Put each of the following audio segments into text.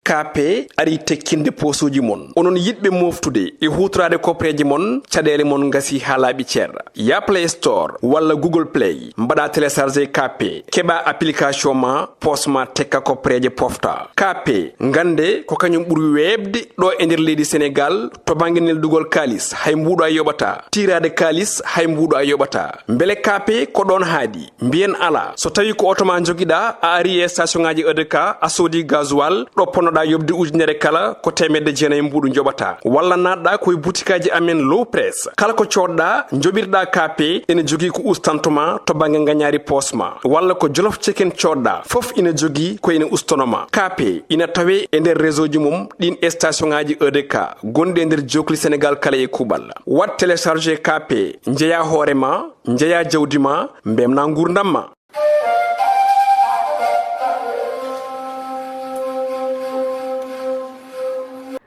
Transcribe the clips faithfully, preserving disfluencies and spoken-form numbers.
K P ari tekkinde poosuuji mon. Onon yiɗɓe mooftude e huutoraade kopreeje mon, caɗeele mon ngasi haa laaɓi cer. Ya Play Store walla Google Play, mbaɗa télécharger K P, keɓa application ma, poos ma tekka kopreeje pofta. K P, ngannde ko kañum ɓuri weeɓde ɗo e nder leydi Senegaal to bannge neldugol kaalis, hay mbuuɗo a yoɓata. Tiiraade kaalis, hay mbuuɗo a yoɓata. Mbele K P ko ɗoon haaɗi? Mbiyen alaa. So tawii ko oto ma njogiɗaa, a ari e station ŋaaji E D K, a soodi gasoil, ɗo ponnoɗaa yoɓde ujunere kala, ko teemedde jeenayi mbuuɗu njoɓataa. Walla naatɗaa ko e butikaaji amen Low Press. Kala ko coodɗaa, njoɓirɗaa K P, ene jogii ko ustanto ma to bannge ngañaari poos ma. Walla ko Jolof Chicken coodɗaa, fof ina jogii ko ene ustono ma. K P ina tawee e nder réseau ji mum ɗiin e station ŋaaji E D K gonɗi e nder jookli Senegaal kala e kuuɓal. Waɗ télécharger K P, njeyaa hoore ma, njeyaa jawdi ma, mbemnaa nguurndam ma.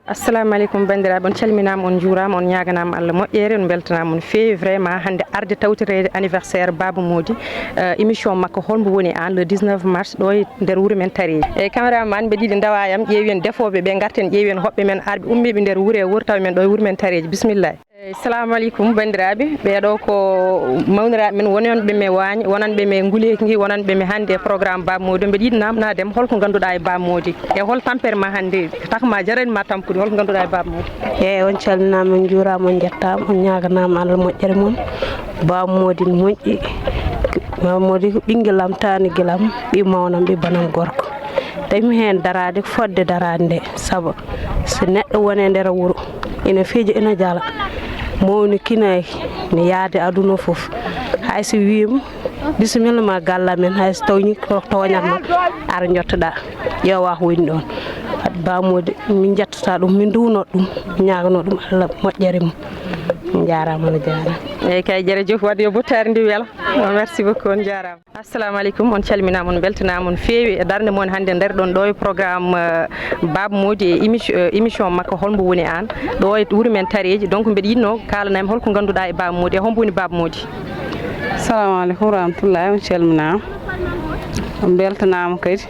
Assalamu aleykum banndiraaɓe, on calminaama, on njuuraama, on ñaaganaama Allah moƴƴeere, on mbeltanaama on feewi. Vraiment hannde arde tawtoreede anniversaire Baaba Moodi, eh, émission makko Hol mbo woni aan, le dix-neuf mars ɗo e nder wuro men Tareeji. Eeyi, caméraman, mbeɗa yiɗi ndawaa yam, ƴeewi en defooɓe ɓe, ngarten ƴeewi en hoɓɓe men arɓe ummiiɓe nder wuro e wuro, tawi men ɗo e wuro men Tareeji. Bismillaahi. Eeyi, salamu aleykum banndiraaɓe. Ɓeeɗo ko mawniraaɓe men, wonanɓe me waañ, wonanɓe me nguleeki ngi, wonanɓe me hannde e programme Baaba Moodi. Mbeɗa yiɗi naamnaade mo, hol ko ngannduɗaa e Baaba Moodi? E hol tampere ma hannde? Takma jarani ma tampude, hol ko ngannduɗaa e Baaba Moodi? Eeyi, on calminaama, on njuuraama, on njettaama, on ñaaganaama Allah moƴƴere mum. Baaba Moodi ne moƴƴi. Baaba Moodi ko ɓinngel am, taani gila am, ɓii mawnam, ɓii banam gorko. Tawi mi heen daraade ko fodde daraade nde, sabu so neɗɗo woni e nder wuro, ina fija, ina jala, mawni kinaaki, ne yaade aduna fof. Hay so wiima, "Bisimilla ma galle amen," hay so tawni ko tooñat ma, ara njottoɗaa, ƴeewa ko woni ɗoon. Baaba Moodi, min njettata ɗum, min nduwno ɗum, ñaagano ɗum Allah moƴƴere mum. Min njaaraama, no jaaraama. Eeyi kay, jërëjëf, wadde yo bottaari ndi wela. Merci beaucoup, on njaaraama. Assalamu aleykum, on calminaama, on mbeltanaama, on feewi e darnde mon hannde ndarɗon ɗo e programme, eh, Baaba Moodi e émission, eh, émission makko Hol mbo woni aan, ɗo e wuro men Tareeji. Donc mbeɗa yiɗnoo kaalanaa mi hol ko ngannduɗaa e Baaba Moodi, e hombo woni Baaba Moodi? Assalamu aleykum warahmatullahi, on calminaama, on mbeltanaama kadi.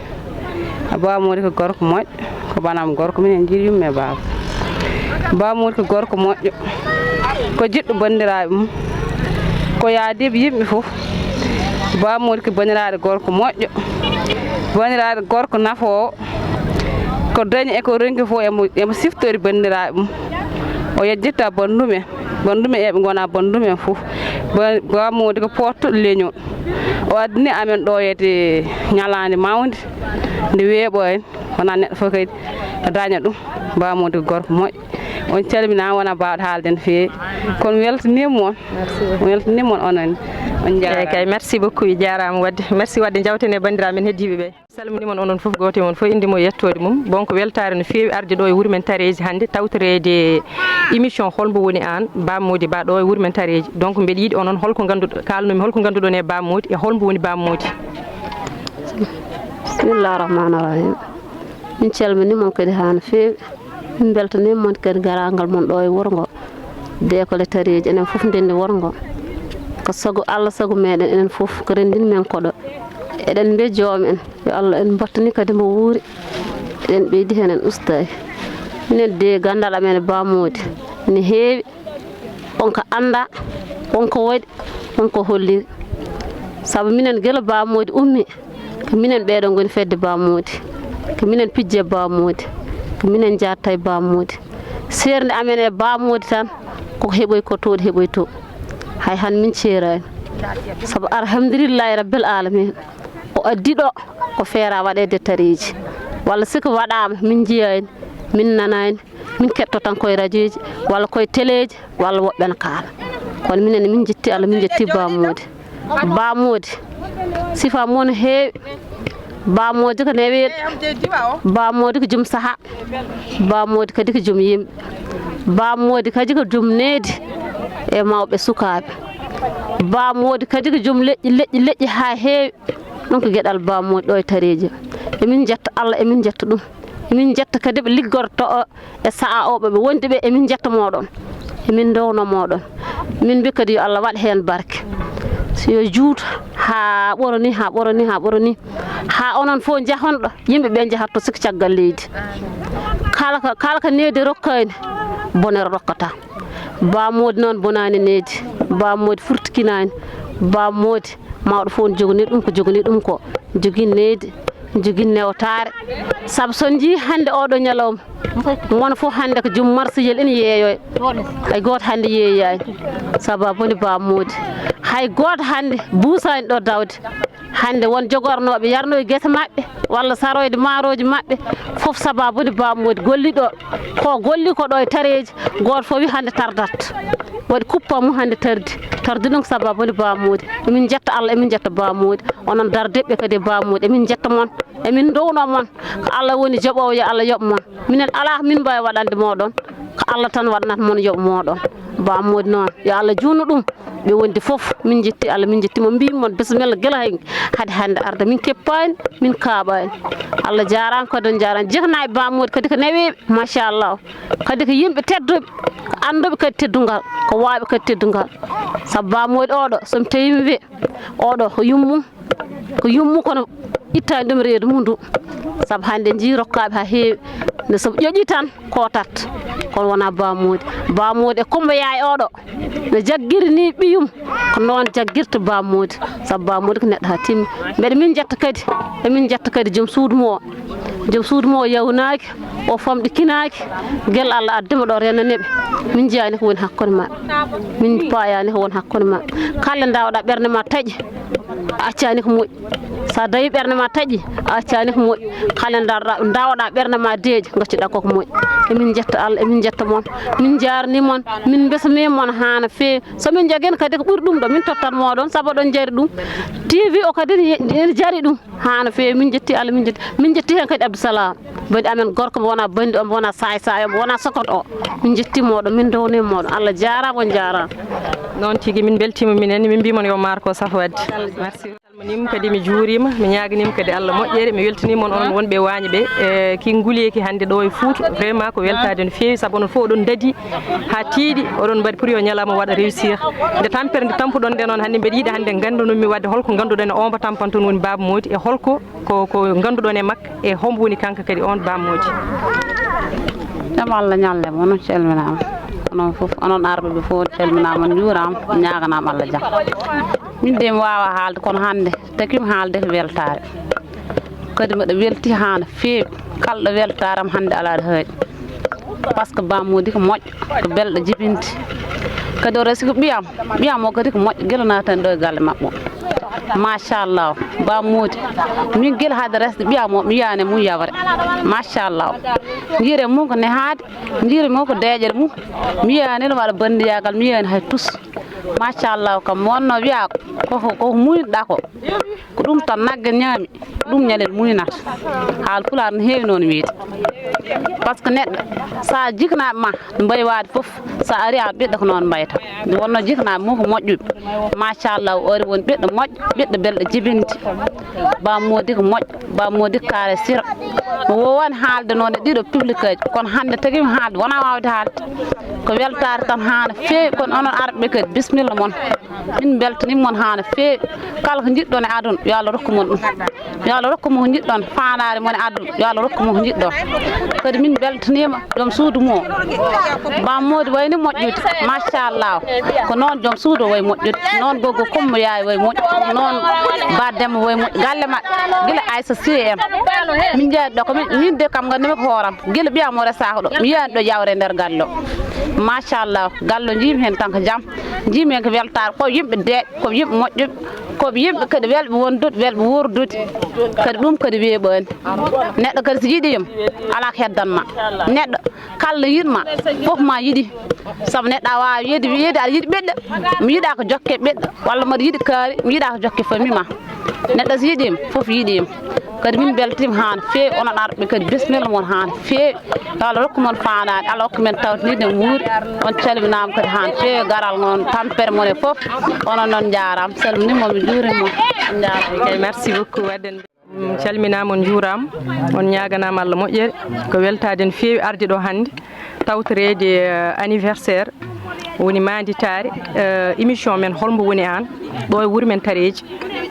Baaba Moodi ko gorko moƴƴo, ko banam gorko, minen njiɗi yumma e baaba. Baaba Moodi ko gorko moƴƴo, ko jiɗɗo banndiraaɓe mum, ko yaadiiɓe yimɓe fof. Baaba Moodi ko banndiraaɗo gorko moƴƴo, banndiraaɗo gorko nafoowo, ko dañi e ko ronki fof emo, emo siftori banndiraaɓe mum. O yejjitta banndum en, banndum en eɓe ngona banndum en fof. Ba-, Baaba Moodi ko poottuɗo leñol. O addani amen ɗo yete ñalaande mawnde, nde weeɓo en. Wonaa neɗɗo fof kadi no daña ɗum. Baaba Moodi ko gorko moƴƴo. On calminaama, wonaa baawɗo haalde no feewi. Kono weltaniima on. On weltaniima on, onon. On njaaraama. Eeyi kay, merci beaucoup, jaaraama wadde. Merci wadde, njawten e banndiraaɓe men heddiiɓe ɓe. Salminiima on, onon fof, gooto e mon fof innde mum e yettoode mum. Bon, ko weltaare no feewi arde ɗo e wuro men Tareeji hannde, tawtoreede émission Hol mbo woni aan, Baaba Moodi Ba ɗo e wuro men Tareeji. Donc mbeɗa yiɗi onon, hol ko ngannduɗo-, kaalanoomi, hol ko ngannduɗon e Baaba Moodi e hol mbo woni Baaba Moodi? Bismillah rahmani rahim. Min calminii mon kadi haa no feewi. Min mbeltanii mon kadi garaangal mon ɗo e wuro ngo. De école Tareeji, enen fof ndenndi wuro ngo. Ko sago Allah, sago meɗen enen fof, ko renndini men koɗo. Eɗen mbiya joom en, yo Allah en mbattani kadi mbo wuuri. Eɗen ɓeydi heen, en ustaaki. Minen de ganndal amen e Baaba Moodi ne heewi. Won ko anndaa, won ko waɗi, won ko holliri. Sabu minen gila Baaba Moodi ummi, ko minen ɓeeɗo ngoni fedde Baaba Moodi, ko minen pijje Baaba Moodi, ko minen njatta e Baaba Moodi. Seernde amen e Baaba Moodi tan, koko heɓoy ko to, ɗo heɓoy to. Hay hannde min ceeraani. Sabu alhamdulillahi rabbil alamin. O addi ɗo, ko feera waɗeede Tareeji. Walla siko waɗaama, min njiyaani, min nanaani, min ketto tan koye rajoji, walla koye teleji, walla woɓɓe ne kaala. Kono minen min njetti Allah, min njetti Baaba Moodi. Baaba Moodi, sifa mum no heewi. Baaba Moodi ko neweeɗo. Baaba Moodi ko joom sahaa. Baaba Moodi kadi ko joom yimɓe. Baaba Moodi kadi ko joom needi e mawɓe sukaaɓe. Baaba Moodi kadi ko joom leƴƴi, leƴƴi, leƴƴi haa heewi. Ɗum ko geɗal Baaba Moodi ɗo e Tareeji. Emin njetta Allah, emin njetta ɗum. Emin njetta kadi ɓe liggorto o e sa'a o, ɓe, ɓe wondi ɓe, emin njetta moɗon. Emin ndewno moɗon. Min mbi kadi yo Allah waɗ heen barke. So yo juut Haa ɓoroni, haa ɓoroni, haa ɓoroni, haa onon fof njahon ɗo, yimɓe ɓe njahat to sikki caggal leydi. Kala ka, kala ka needi rokkaani, bonere rokkata. Baa Moodi noon bonaani needi, Baa Moodi furtikinaani, Baa Moodi mawɗo fof ne joganii ɗum ko joganii ɗum ko, jogii needi, jogii newtaare. Sabu so njii hannde oɗo ñalawma, mon fof hannde ko jum marsiyel ene yeeyoya. Hay gooto hannde yeeyaani. Sababu woni Baa Moodi. Hay gooto hannde buusaani ɗo dawde. Hannde won jogornooɓe yarnoye gese maɓɓe, walla saroyde maarooji maɓɓe, fof sababu woni Baa Moodi golli ɗo. Ko golli ko ɗo e tareeji, gooto fof wi hannde tardat. Waɗi kuppa mum hannde tardi. Tardi ɗum ko sababu woni Baa Moodi. Emin njetta Allah, emin njetta Baa Moodi. Onon dardeɓɓe kadi e Baa Moodi, emin njetta mon. Emin ndowno mon. Ko Allah woni joɓoowo, yo Allah yoɓ mon. Minen alaa ko min mbaawi waɗande mooɗon. Ko Allah tan waɗanata mon yoɓ mooɗon. Baa Moodi noon, yo Allah juutnu ɗum. Ɓe wondi fof, min njetti Allah, min njetti mon. Mbimi mon bisimilla gila hay hade hannde arde. Min keppaani, min kaaɓaani. Allah jaaraama kadi, on jaaraama. Jehnaaɓe Baa Moodi kadi ko neweeɓe, machallah. Kadi ko yimɓe tedduɓe, ko annduɓe kadi teddungal, ko waawɓe kadi teddungal. Sabu Baa Moodi oɗo, so mi tawii mi wiya, oɗo ko yummum, ko yummum kono ittaani ɗum reedu mum ndu. Sabu hannde njii rokkaaɓe haa heewi, nde so ƴoƴii tan kootat, kono wonaa Baa Moodi. Baa Moodi e Kummba Yaay oɗo, no jaggiri ni ɓiyum, ko noon jaggirta Baa Moodi. Sabu Baa Moodi ko neɗɗo haa timmi. Mbeɗa min njetta kadi, emin njetta kadi joom suudu mum o. Joom suudu mum o yawnaaki, o famɗikinaaki, gila Allah addima ɗo rennaneɓe. Min njiyaani ko woni hakkunde maɓɓe. Min paayaani ko woni hakkunde maɓɓe. Kala ndawɗa ɓernde ma taƴi, a accaani ko moƴƴi. Sa dawi ɓernde ma taƴi, a accaani ko moƴƴi. Kala ndawɗa, ndawɗa ɓernde ma deeƴa, gacciɗa koko moƴƴi. Emin njetta Allah, emin njetta mon. Min njaarni mon, min mbesmi mon haa no feewi. So min njogii kadi ko ɓuri ɗum ɗo, min tottat mooɗon, sabu oɗon njari ɗum. T V o kadi ene, ene jari ɗum. Haa no feewi, min njetti Allah, min njetti, min njetti heen kadi Abdou Salam. Bandi amen gorko mo wona bandi o, mo wona saay saay o, mo wona sokot o. Min njetti mooɗon, min ndowni mooɗon. Allah jaaraama, on jaaraama. Noon tigi, min mbeltiima minen, min mbii mon yo maar ko safo waɗde. Merci. Mi salminiima kadi, mi juuriima, mi ñaaginiima kadi Allah moƴƴere, mi weltiniima on, onon wonɓe e waañe ɓe. E, ki nguleeki hannde ɗo e Fuuta, vraiment ko weltaade no feewi, sabu onon fof oɗon ndadi haa tiiɗi, oɗon mbaɗi pour yo ñalawma waɗa réussir. Nde tampere nde tampuɗon nde noon hannde, mbeɗa yiɗi hannde nganndanumi waɗde holko ngannduɗon e oon mo tampanton woni Baaba Moodi, e holko ko, ko ngannduɗon e makko, e hombo woni kanko kadi oon Baaba Moodi. Jam Allah ñalle mo, onon calminaama. Onon fof, onon arɓe ɓe fof, on calminaama, on njuuraama, on ñaaganaama Allah jam. Min de mi waawaa haalde, kono hannde tagii mi haalde ko weltaare. Kadi mbeɗa weltii haa no feewi. Kala ɗo weltaare am hannde alaa ɗo haaɗi. Par ce que Baaba Moodi ko moƴƴo, ko belɗo jibinde. Kadi o resi ko ɓiyam, ɓiyam o kadi ko moƴƴo, gila naatani ɗo e galle maɓɓe o. Machallah, Baaba Moodi. Min gila hade resde ɓiyam o, mi yiyaani mum yawre. Machallah. Njiire mum ko nehaade, njiire mum ko deeƴere mum. Mi yiyaani no waɗa banndiraagal, mi yiyaani hay tus. Machallah, kam wonno wiyaa ko, ko, ko muuynoɗaa ko. Ko ɗum tan nagge ñaami, ko ɗum ñanden muynata. Haal pulaar no heewi noon wiyde. Par ce que neɗɗo, so a jiknaaɓe ma no mbayi waade fof, so a ari a ɓiɗɗo ko noon mbayata. Nde wonno jiknaaɓe mum ko moƴƴuɓe. Machallah, o ari woni ɓiɗɗo moƴƴo, ɓiɗɗo belɗo jibinde. Baaba Moodi ko moƴƴo, Baaba Moodi ko kaare sira. Mi woowaani haalde noon e ɗiɗo public aji, kono hannde tagii mi haalde, wonaa waawde haalde. Ko weltaare tan haa no feewi, kono onon arɓe kadi, bisimilla mon. Min mbeltanii mon haa no feewi. Kala ko njiɗɗon e aduna, yo Allah rokku mon ɗum. Yo Allah rokku mon ko njiɗɗon, faandaare mon e aduna, yo Allah rokku mon ko njiɗɗon. Kadi min mbeltaniima joom suudu mum o. Baaba Moodi wayni moƴƴude, machallah. Ko noon joom suudu o wayi moƴƴude, noon goggo Kumba Yaay wayi moƴƴude, noon Ba Demba wayi moƴƴude. Galle maɓɓe, gila Aysa C M. Min njeyaani ɗo, ko min, min de kam nganndu-mi ko hooram. Gila ɓiyam o resaaka ɗo, mi yiyaani ɗo yawre e nder galle o. Machallah, galle o njiimi heen tan ko jam. Njiimi heen ko weltaare, ko yimɓe deeƴ, ko yimɓe moƴƴuɓe, ko yimɓe kadi welɓe wondude, welɓe wuurdude. Kadi ɗum kadi weeɓaani. Neɗɗo kadi so yiɗiima, alaa ko heddan ma. Neɗɗo kala yiɗ ma, fof ma yiɗi. Sabu neɗɗo a waawa wiide, wiide aɗa yiɗi ɓiɗɗo, mi yiɗaa ko jokke ɓiɗɗo, walla mbaɗa yiɗi kaari, mi yiɗaa ko jokke famille ma. Neɗɗo so yiɗiima, fof yiɗiima. Kadi min mbeltiima haa no feewi, onon arɓe kadi bisimilla mon haa no feewi. Yo Allah rokku mon faandaare, Allah hokku men tawtoniiɗo en wuuri. On calminaama kadi haa no feewi, garal ngon, tampere mon e fof. Onon noon njaaraama, salminiima on, mi juuriima on. On njaaraama. Kay, merci beaucoup. Waɗden, mm, calminaama, on njuuraama, on ñaaganaama Allah moƴƴere. Ko weltaade no feewi arde ɗo hannde, tawtoreede, eh, anniversaire Woni Madi Taare, eh, émission men Hol mbo woni aan? Ɗo e wuro men Tareeji.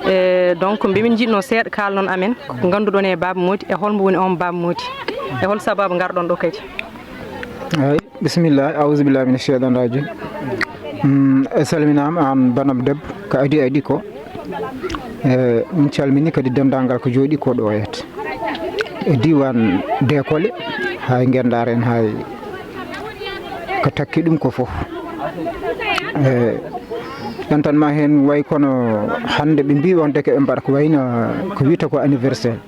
Eh, donc, mbe min njiɗnoo seeɗa kaalnon amen ko ngannduɗon e Baaba Moodi, e hol mbo woni oon Baaba Moodi, e hol sabaabu ngarɗon ɗo kadi? Eyi, bisimilla, auzubillahi mina cheytan rajim. Mm, a salminaama aan banam debbo, ko adii adii ko. Eh, min calmini kadi denndaangal ko jooɗii ko ɗo et e diiwaan Deekole, haa e Ngenndaare en, haa e ko takki ɗum ko fof. Eh, ɗantan ma heen way kono hannde ɓe mbii on deke ɓe mbaɗa ko wayno ko wiyta ko anniversaire.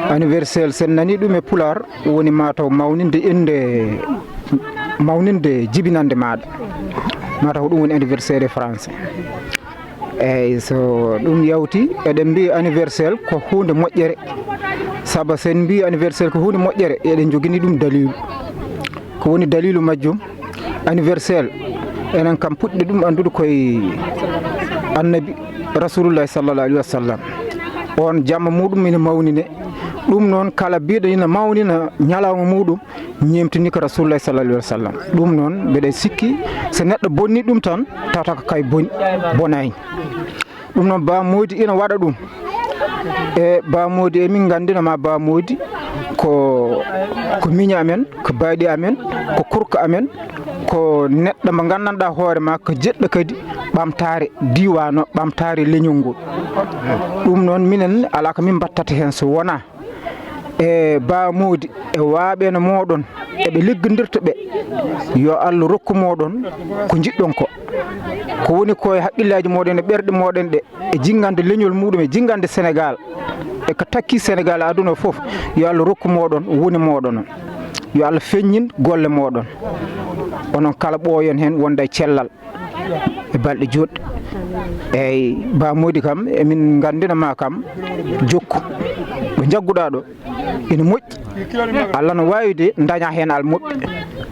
Anniversaire, so en nanii ɗum e Pulaar, woni mataw mawninde innde, mawninde jibinannde maaɗa. Mataw ko ɗum woni anniversaire e français. Eeyi, so ɗum yawti, eɗen mbiya anniversaire ko huunde moƴƴere. Sabu so en mbiyi anniversaire ko huunde moƴƴere, eɗen njogini ɗum daliilu. Ko woni daliilu majjum? Anniversaire, enen kam puɗɗi ɗum anndude koye Annabi Rasulullahi sallallahu alaihi wasallam. On jamma muɗum ina mawnine. Ɗum noon, kala biɗo ina mawnina ñalawma muɗum, ñeemtini ko Rasulullahi sallallahu alaihi wasallam. Ɗum noon, mbeɗa sikki so neɗɗo bonni ɗum tan, tawata ko kay boni, bonaani. Ɗum noon, Ba Moodi ina waɗa ɗum. E Ba Moodi, emin nganndina ma Ba Moodi ko, ko miño amen, ko baaɗi amen, ko kurko amen, ko neɗɗo mo nganndanɗaa hoore ma, ko jeɗɗo kadi ɓamtaare diiwaan o, ɓamtaare leñol ngol. Ɗum noon, minen alaa ko min mbattata heen so wonaa e Ba Moodi, e waaɓe no mooɗon, eɓe liggondirta ɓe, yo Allah rokku mooɗon ko njiɗɗon ko. Ko woni ko e haqqillaaji mooɗon e ɓerɗe mooɗon ɗe, e jinngande leñol muɗum, e jinngande Senegaal, e ko takki Senegaal e aduna o fof, yo Allah rokku mooɗon woni mooɗon. Yo Allah feññin golle mooɗon. Onon kala ɓooyon heen wonda e cellal e balɗe juutɗe. Eeyi, Ba Moodi kam, emin nganndina ma kam, jokku. Ɗo njagguɗaa ɗo, ina moƴƴi. Allah no waawi de daña heen almuɓɓe.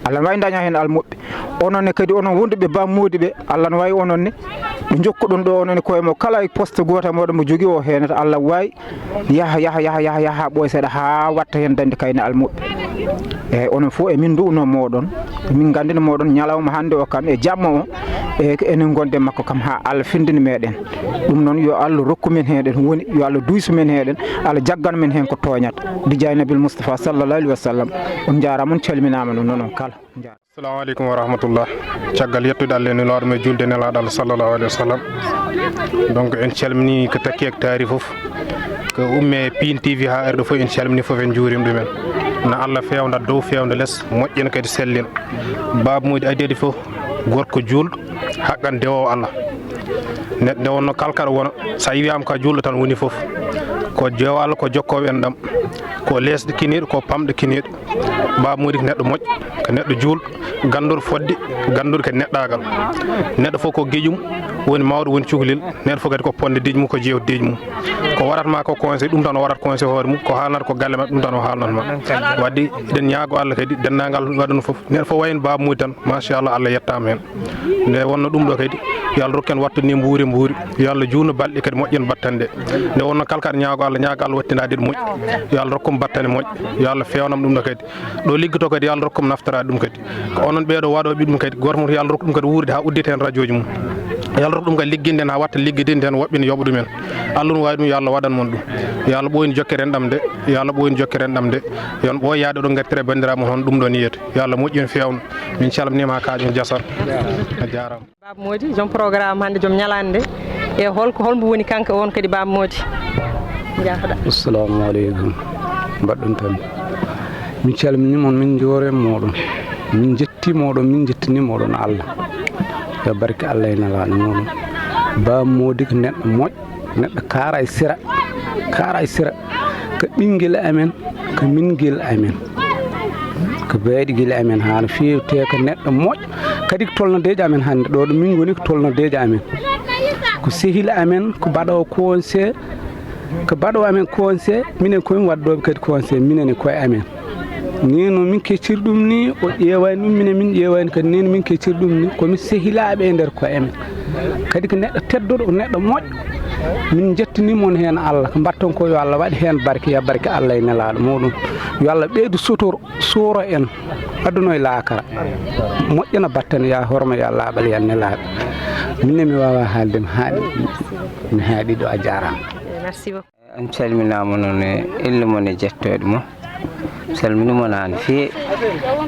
Allah no waawi daña heen almuɓɓe. Onon ne kadi, onon wonduɓe Ba Moodi ɓe, Allah no waawi onon ne. Ɓe njokkuɗon ɗo, onon ne koye mo kala e poste gooto e mooɗon mo jogii o heenata, Allah waawi yaha, yaha, yaha, yaha, yaha haa ɓooya seeɗa, haa watta heen dañde kayne almuɓɓe. Eeyi, onon fof emin ndu'unoo mooɗon, emin nganndina mooɗon ñalawma hannde o kam e jamma o, e ko enen ngonden makko kam haa Allah findini meɗen. Ɗum noon, yo Allah rokku men heen ɗen woni, yo Allah duysu men heen ɗen, Allah jaggan men heen ko tooñata. Bi jaahi Nabil Mustafa sallallahu alaihi wa sallam. On njaaraama, on calminaama noon, noon on kala. Assalamu aleykum wa rahmatullah. Caggal yettude Allah e nulaaɗo men, julde nelaaɗo Allah sallallahu alaihi wa sallam. Donc, en calmini ko takki e taari fof. Ko umme Pin T V haa arde fof, en calmini fof, en njuurima ɗumen. Na Allah feewna dow, feewna les, moƴƴina kadi sellina. Baaba Moodi adii adii fof, gorko juulɗo, haqqan dewoowo Allah. Neɗɗo nde wonno kala kaɗa wona, so a wiyaama ko a juulɗo tan woni fof. Ko dewoowo Allah, ko jokkoowo enɗam, ko leesɗo kiniiɗo, ko pamɗo kiniiɗo. Baaba Moodi ko neɗɗo moƴƴo, ko neɗɗo juulɗo, gannduɗo fodde, gannduɗo kadi neɗɗaagal. Neɗɗo fof ko geƴum woni mawɗo, woni cukalel. Neɗɗo fof kadi ko ponde deƴƴi mum, ko jeewte deƴƴi mum. Ko waɗata ma ko conseil, ɗum tan o waɗata conseil hoore mum, ko haalnata ko galle maɓɓe, ɗum tan o haalnata ma. Wadde eɗen ñaago Allah kadi, denndaangal waɗano fof. Neɗɗo fof wayno Baaba Moodi tan, machallah, Allah yettaama heen. Nde wonno ɗum ɗo kadi, yo Allah rokku en wattude ni mbuuri mbuuri. Yo Allah juutnu balɗe kadi, moƴƴen battane ɗe. Nde wonno kala kaɗa ñaago Allah, ñaago Allah wattindaade ɗe moƴƴi. Yo Allah rokku mo battane moƴƴe. Yo Allah feewnam ɗum ɗo kadi. Ɗo liggoto kadi, yo Allah rokku mo naftoraade ɗum kadi. Ko onon ɓeeɗo waɗooɓe ɗum kadi, gooto fof yo Allah rokku ɗum kadi wuurde haa uddita heen radiooji mum. Yo Allah rokku ɗum kadi ligginɗen haa watta ligginɗen heen, woɓɓe ne yoɓa ɗum en. Allah no waawi ɗum, yo Allah waɗan mon ɗum. Yo Allah ɓooynu jokkere enɗam nde, yo Allah ɓooynu jokkere enɗam nde. Yo on ɓooy yaade oɗon ngartira banndiraaɓe mon hono ɗum ɗo ni yiyete. Yo Allah moƴƴin feewna. Min calminiima haa kaaƴon, jasan. A jaaraama. Baaba Moodi, joom programme hannde, joom ñalaande nde. E hol ko, hol mbo woni kanko on kadi Baaba Moodi? Njaafoɗa. Assalamu aleykum. Mbaɗɗon tan. Min calminii mon, min njuuriima mooɗon. Min njettii mooɗon, min njettanii mooɗon Allah. Yo barke Allah e nelaaɗo mooɗon. Baaba Moodi ko neɗɗo moƴƴo, neɗɗo kaara e sira, kaara e sira. Ko ɓinngel amen, ko miñgel amen. Ko baaɗigel amen haa no feewi, te ko neɗɗo moƴƴo. Kadi ko tolnodeejo amen hannde ɗo, ɗo min ngoni ko tolnodeejo amen. Ko sehil amen, ko baɗoowo conseil, ko baɗoowo amen conseil, minen ko min waddooɓe kadi conseil, minen e koye amen. Ni no min kecciri ɗum ni, o ƴeewani ɗum, minen min ƴeewani kadi, ni no min kecciri ɗum ni, ko min sehilaaɓe e nder koye amen. Kadi ko neɗɗo tedduɗo, neɗɗo moƴƴo. Min njettini mon heen Allah, ko mbaɗton ko yo Allah waɗ heen barke, ya barke Allah e nelaaɗo muɗum. Yo Allah ɓeydu sutoro, suuro en, aduna e laakara. Moƴƴana battane, ya horma, ya laaɓal, ya nelaaɗo. Min ne mi waawaa haalde, mi haaɗi, mi haaɗi ɗo, a jaaraama. Merci beaucoup. On calminaama noon e ille mon e jettooɗe mon. Salmini mon aan fii.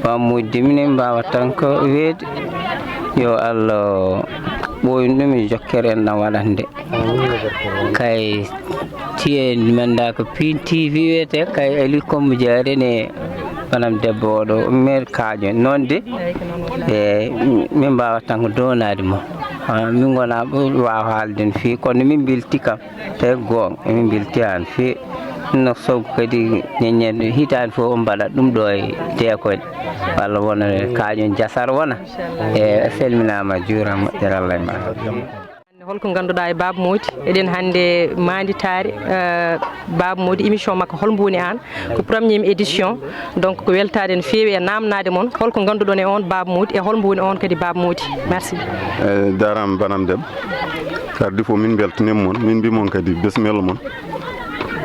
Bammuuji de minen mbaawa tan ko weede. Yo Allah ɓooyin ɗum e jokkere en ɗam waɗande. Kay tiye men da ko Pin T V wiyete kay Ali Kombo Jaare ne banam debbo oɗo maire Kaajo noon de. E min mbaawa tan ko doonaade mo. Ah, min ngona ɓuri waaw haalde no feewi kono min mbelti kam. Tawi goonga, emin mbelti aan feewi. No sow kadi ñeññe hitaande fof on mbaɗat ɗum ɗo e deekole. Walla wona kaañum jasar wona. E a salminaama, a juuraama, moƴƴere Allah e ma. Hannde holko ngannduɗaa e Baaba Moodi? Eɗen hannde maanditaare, eh, Baaba Moodi, émission makko Holmbo woni aan? Ko premier édition. Donc ko weltaade no feewi e naamnaade mon holko ngannduɗon e on Baaba Moodi e holmbo woni on kadi Baaba Moodi. Merci. E jaaraama banam debbo. Kadi fof min mbeltaniima mon, min mbi mon kadi bisimilla mon.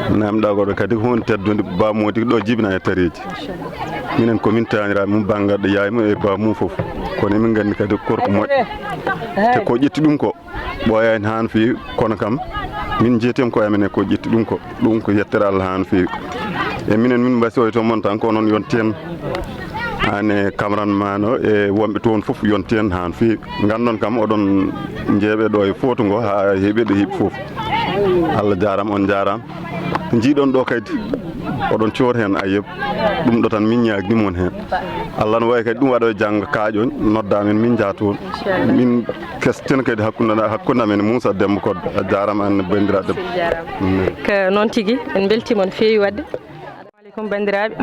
Naamndaa goɗɗo kadi ko huunde teddunde Baaba Moodi ɗo jibinaa e tareeji. Minen ko min taaniraaɓe mum banngaɗo yaay mum e baaba mum fof. Kono emin nganndi kadi korko moƴƴo. Te ko ƴetti ɗum ko ɓooyaani haan feewi, kono kam min njeetii ko amen e ko ƴetti ɗum ko, ɗum ko yettere Allah haan feewi. E minen min mbasiyoyto mon tan ko onon yonti heen, aan e Kamran Maano e wonɓe toon fof yonti heen haan feewi. Nganndon kam oɗon njeeɓe ɗo e footo ngo haa heeɓi ɗo heeɓi fof. Allah jaaraama, on njaaraama. Njiiɗon ɗo kadi oɗon coor heen ayeb. Ɗum ɗo tan min ñaagni mon heen. Allah no wayi kadi ɗum waɗa e janngo kaaƴon nodda men min njaa toon. Min kesten kadi hakkunde, hakkunde amen Moussa Demba Koddo. A jaaraama aan ne banndiraaɗo debbo. Ko noon tigi, en mbeltiima no feewi waɗde. Aleykum banndiraaɓe,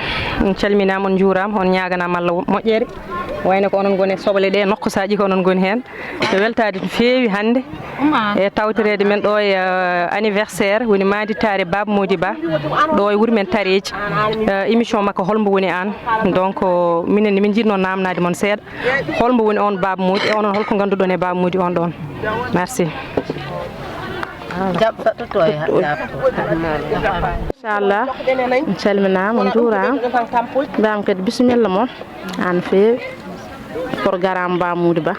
on calminaama, on njuuraama, on ñaaganaama Allah moƴƴere. Wayno ko onon ngoni e soble ɗe, nokkusaaji ko onon ngoni heen. Ko weltaade no feewi hannde e tawtoreede men ɗo e, eh, anniversaire woni maanditaare Baaba Moodi Ba ɗo e wuro men Tareeji. Eh, émission makko Holmbo woni aan? Donc minen ne min njiɗnoo naamnaade mon seeɗa. Holmbo woni on Baaba Moodi e onon holko ngannduɗon e Baaba Moodi on ɗon? Merci. Jaɓ saɗɗo to e haɗa. Inchallah, on calminaama, on njuuraama. Mbiyaama kadi bisimilla mon. Haa no feewi. Programme Baaba Moodi Ba.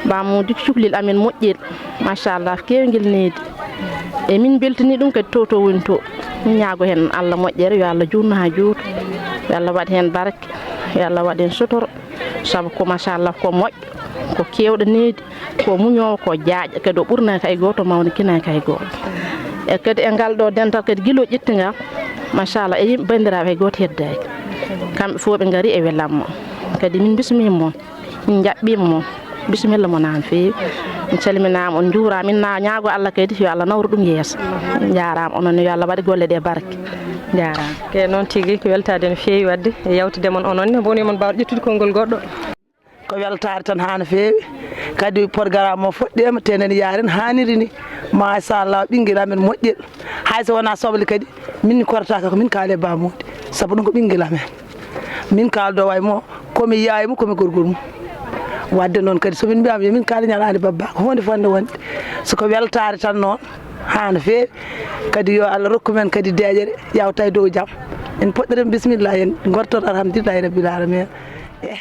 Baaba Moodi ko cukalel amen moƴƴel. Machallah, keewngel needi. E min mbeltanii ɗum kadi to, to woni to. Min ñaago heen Allah moƴƴere, yo Allah juutnu haa juuta. Yo Allah waɗ heen barke. Yo Allah waɗ heen sutura. Sabu ko machallah ko moƴƴo, ko keewɗo needi, ko muñoowo, ko jaajɗo, kadi o ɓurnaaki hay gooto, mawnakinaaki hay gooto. E kadi e ngal ɗo dental kadi gila o ƴetti ngal, machallah, e yimɓe banndiraaɓe hay gooto heddaaki. Kamɓe fof ɓe ngari e welamma. Kadi min mbismiima mon, min njaɓɓiima mon. Bisimilla mon haa no feewi. On calminaama, on njuuraama. Min na-, ñaago Allah kadi yo Allah nawru ɗum yeeso. Njaaraama onon ne, yo Allah waɗ golle ɗe barke. Njaaraama. Ke noon tigi, ko weltaade no feewi waɗde e yawtude mon onon ne. Mboni mon mbaawɗo ƴettude konngol goɗɗo. Ko weltaare tan haa no feewi. Kadi programme o fuɗɗiima, te enen yaaren haaniri ni. Machallah, ɓinngel amen moƴƴel. Hay so wonaa soble kadi, min korataaka ko min kaali e Baaba Moodi. Sabu ɗum ko ɓinngel amen. Min kaaldo way mo, ko mi yaay mo, ko mi gorgol mo. Waɗde noon kadi, so min mbiyaama yo min kaali ñalaande babba, ko huunde fotnde wonde. So ko weltaare tan noon, haa no feewi. Kadi yo Allah rokku men kadi deeƴere, yawta e dow jam. En poɗɗere bisimilla, en ngortor alhamdulillahi rabbil alamina. Eh.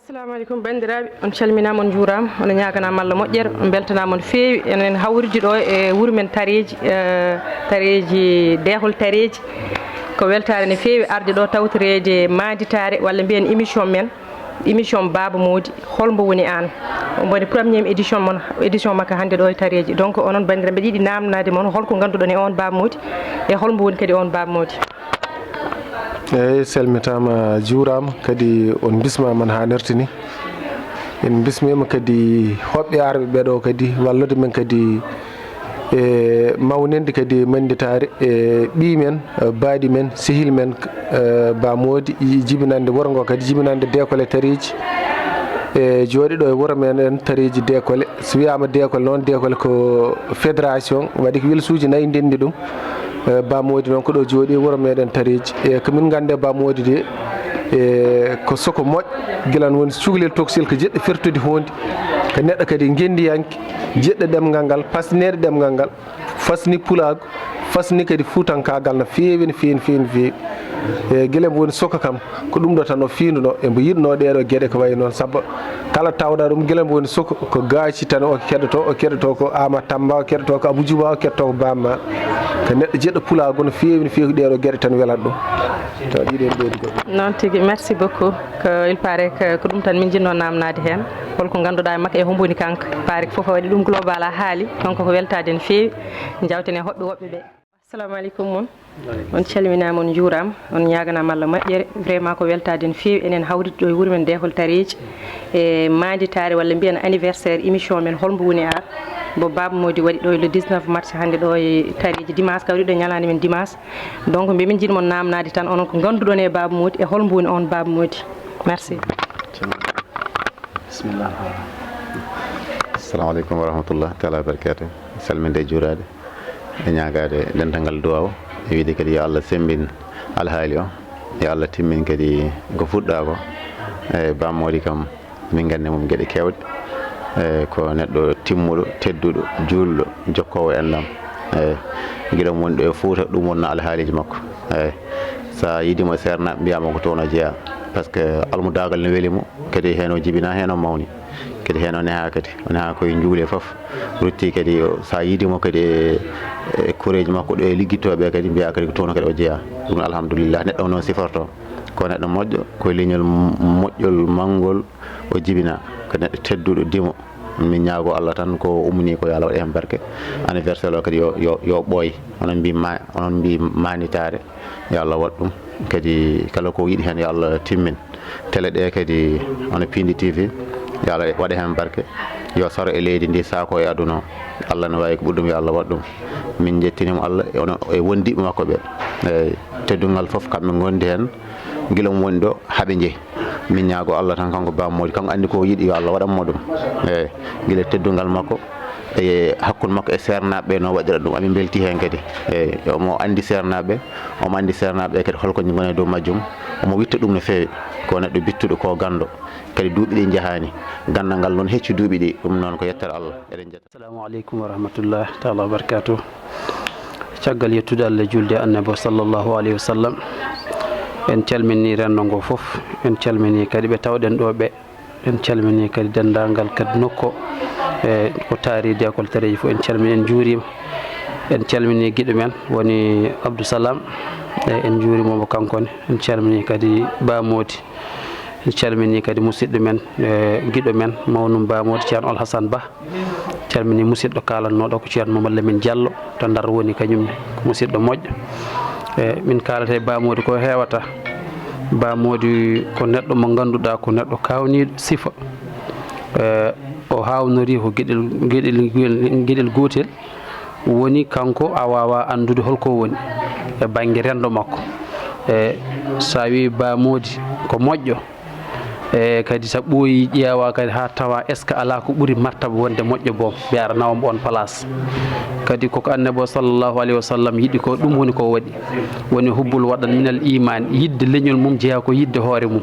Assalamu aleykum banndiraaɓe, on calminaama, on njuuraama, on ñaaganaama Allah moƴƴere, on mbeltanaama no feewi. Enen hawridi ɗo e wuro men Tareeji, eh, Tareeji, Deehol Tareeji. Ko weltaare no feewi arde ɗo tawtoreede maanditaare walla mbiyen émission men, émission Baaba Moodi, holmbo woni aan? Omo woni premier édition mon, édition makko hannde ɗo e Tareeji. Donc onon banndiraaɓe, mbeɗa yiɗi naamnaade mon holko ngannduɗon e on Baaba Moodi e holmbo woni kadi on Baaba Moodi? Eeyi, salmitaama, juuraama, kadi on mbismaama no haanirta ni. En mbismiima kadi hoɓɓe arɓe ɓee ɗoo kadi wallude men kadi e mawninde kadi maanditaare e ɓiy men, baaɗi men, sehil men, eh, Ba Moodi, jibinande wuro ngo kadi, jibinande deekole Tareeji. E jooɗi ɗo e wuro meɗen Tareeji deekole. So wiyaama deekole noon, deekole ko fédération, waɗi ko welsuuji nayi ndenndi ɗum. Eh, Ba Moodi noon ko ɗo jooɗi e wuro meɗen Tareeji. E ko min nganndi e Ba Moodi de, e ko soko moƴƴo, gila woni cukalel tokosel ko jiɗɗo fertude huunde. Ko neɗɗo kadi ngenndiyanke, jiɗɗo ɗemngal ngal, pasneede ɗemngal ngal. Fasni pulaagu, fasni kadi fuutankaagal no feewi, no feewi, no feewi, no feewi. E gila mbo woni suka kam, ko ɗum ɗo tan o fiinduno, e mbo yiɗno ɗee ɗoo geɗe ko wayi noon. Sabu kala tawɗa ɗum, gila mbo woni suka, ko Gaaci tan o keɗoto, o keɗoto ko Aama Tamba, o keɗoto ko Abu Juba, o keɗoto ko Bamma. Ko neɗɗo jiɗɗo pulaagu no feewi, no feewi, ko ɗee ɗoo geɗe tan welata ɗum. Tawa ɗiɗo en ɓeydi goɗɗum. Noon tigi, merci beaucoup. Ko, il paraît que ko ɗum tan min njiɗno naamnaade heen. Holko ngannduɗaa e makko, e hombo woni kanko? Il paraît que fof o waɗi ɗum global, a haali. Donc ko weltaade no feewi. Njawten e hoɓɓe woɓɓe ɓe. Assalamu aleykum mon. On calminaama, on njuuraama, on ñaaganaama Allah moƴƴere. Vraiment ko weltaade no feewi enen hawride ɗo e wuro men Deefol Tareeji e maanditaare walla mbiyen anniversaire émission men Holmbo woni aar, mbo Baaba Moodi waɗi ɗo e le dix-neuf mars hannde ɗo e Tareeji, dimanche kawri ɗo e ñalaande men dimanche. Donc mbe min njiɗi mon naamnaade tan onon ko ngannduɗon e Baaba Moodi e holmbo woni on Baaba Moodi. Merci. Bismillah. Assalamu aleykum wa rahmatullah taala wa barakatuh. Salminde e juuraade e ñaagaade dental ngal duwaaw e wiide kadi yo Allah semmbin alhaali o, yo Allah timmin kadi ko fuɗɗaa ko. E Baaba Moodi kam min nganndi mum geɗe keewɗe. E ko neɗɗo timmuɗo, tedduɗo, juulɗo, jokkoowo enɗam. E gila mo woni ɗo e Fuuta, ɗum wonnoo alhaaliiji makko. E so a yiidii mo e seernaaɓe, mbiyaa mo ko toon o jeyaa. Par ce que almudaagal ne weli mo, kadi heen o jibinaa, heen o mawni. Kadi heen o nehaa kadi, o nehaa koye njuule fof. Rutti kadi o, so a yiidii mo kadi e, e koreeji makko ɗo e liggittooɓe kadi, mbiyaa kadi ko toon kadi o jeyaa. Ɗum alhamdulillah, neɗɗo o noon sifortoo. Ko neɗɗo moƴƴo, ko leñol moƴƴol, manngol, o jibinaa. Ko neɗɗo tedduɗo, dimo. Min ñaagoo Allah tan ko ummini ko, yo Allah waɗ heen barke. Anniversaire o kadi yo, yo, yo ɓooy. Onon mbii ma-, onon mbii maanditaare. Yo Allah waɗ ɗum. Kadi kala ko yiɗi heen yo Allah timmin. Tele ɗe kadi hono Piindi T V, yo Allah waɗ heen barke. Yo saro e leydi ndi, saako e aduna o. Allah ne waawi ko ɓuri ɗum, yo Allah waɗ ɗum. Min njettiniima Allah e ono, e wondiiɓe makko ɓe. Eeyi, teddungal fof kamɓe ngondi heen. Gila mo woni ɗo, haa ɓe njehi. Min ñaagoo Allah tan, kanko Baaba Moodi, kanko anndi ko o yiɗi, yo Allah waɗan mo ɗum. Eeyi, gila teddungal makko, e hakkunde makko e seernaaɓe ɓe, no waɗira ɗum. Amin mbeltii heen kadi. Eeyi, omo anndi seernaaɓe, omo anndi seernaaɓe ɓe kadi holko ngoni e dow majjum. Omo witta ɗum no feewi. Ko neɗɗo bittuɗo, ko ganndo. Kadi duuɓi ɗi njahaani. Ganndal ngal noon hecci duuɓi ɗi. Ɗum noon ko yettere Allah. Eɗen njetta. Assalamu aleykum wa rahmatullah taala wa barakatuh. Caggal yettude Allah e juulde e Annabi o sallallahu alayhi wa sallam, en calminii renndo ngo fof, en calminii kadi ɓe tawɗen ɗo ɓe, en calminii kadi denndaangal kadi nokku o, e ko taari Deefol Tareeji fof, en calminii, en njuuriima. En calminii giɗo men woni Abdou Salam, e en njuuriima mo kanko ne, en calminii kadi Ba Moodi. En calminii kadi musidɗo men, e giɗo men, mawnum Ba Moodi, Ceerno Alhasan Ba. Calminii musidɗo kaalannooɗo ko Ceerno Mamadou Lamine Diallo to Ndar woni kañum ne, ko musidɗo moƴƴo. E min kaalata e Ba Moodi ko heewata. Ba Moodi ko neɗɗo mo ngannduɗaa ko neɗɗo kaawniiɗo sifa. E o haawnorii ko geɗel, geɗel, geɗel gootel. Woni kanko a waawaa anndude holko woni e bannge renndo makko. E so a wii Ba Moodi ko moƴƴo, e kadi so ɓooyi ƴeewa kadi haa tawa est-ce que alaa ko ɓuri martaba wonde moƴƴo boom, ɓe ara nawa mbo on place. Kadi koko Annabi o sallallahu alayhi wa sallam yiɗi ko, ɗum woni ko waɗi. Woni hubbul waɗan minal iman, yiɗde leñol mum jeyaa ko yiɗde hoore mum.